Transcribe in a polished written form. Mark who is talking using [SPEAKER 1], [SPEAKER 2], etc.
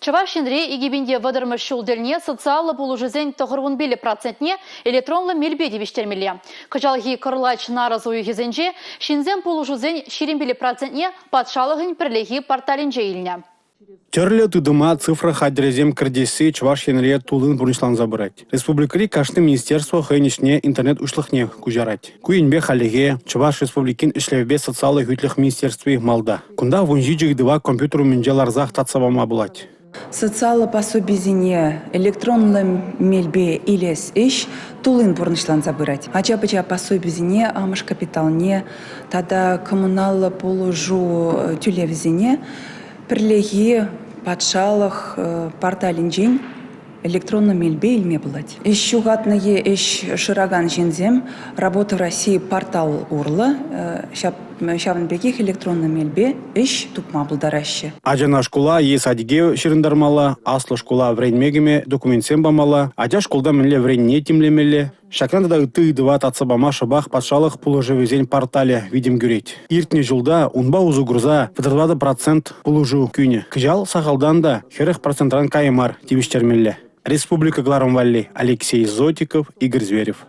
[SPEAKER 1] Чӑваш Енре 2030-мӗш ҫул тӗлне социаллӑ пулӑшусен 95 процентне электронлӑ мелпе тивӗҫтермелле. Кӑҫалхи кӑрлач-нарӑс уйӑхӗсенче ҫынсем пулӑшусен 25 процентне патшалӑхӑн пӗрлехи порталӗнче илнӗ.
[SPEAKER 2] Тӗрлӗ тытӑма цифра хатӗрӗсем кӗртесси Чӑваш Енре туллин пурнӑҫланса пырать. Республикӑри кашни министерство хӑйӗн ӗҫне интернет уҫлӑхне куҫарать. Ку енпе хальлӗхе Чӑваш Республикин ӗҫлевпе социаллӑ хӳтлӗх министерстви малта. Кунта 17 ыйтӑва компьютер умӗнче ларсах татса пама пулать.
[SPEAKER 3] Социаллӑ пособисене электронлӑ мелпе илес ӗҫ туллин пурнӑҫланса пырать. Ача-пӑча пособисене, амӑш капиталне тата коммуналлӑ пулӑшу тӳлевӗсене Пӗрлехи патшалӑх порталӗнчен электронлӑ мелпе илме пулать. Ӗҫ ҫухатнӑ е ӗҫ шыракан ҫынсем «Работа в России» портал урлӑ ҫавӑн пекех электронлӑ мелпе ӗҫ тупма пултараҫҫӗ.
[SPEAKER 2] Ачана шкула е садике ҫырӑнтармалла, аслӑ шкула вӗренме кӗме документсем памалла, ача шкулта мӗнле вӗреннине тимлемелле. Ҫакна тата ытти ыйтӑва татса пама шӑпах патшалӑх пулӑшӑвӗсен порталӗ витӗм кӳрет. Иртнӗ ҫулта унпа усӑ курса 34 процент пулӑшу кӳнӗ. Кӑҫал сахалтан та 40 процентран кая мар тивӗҫтермелле. Республика кӑларӑм валли Алексей Зотиков, Игорь Зверев.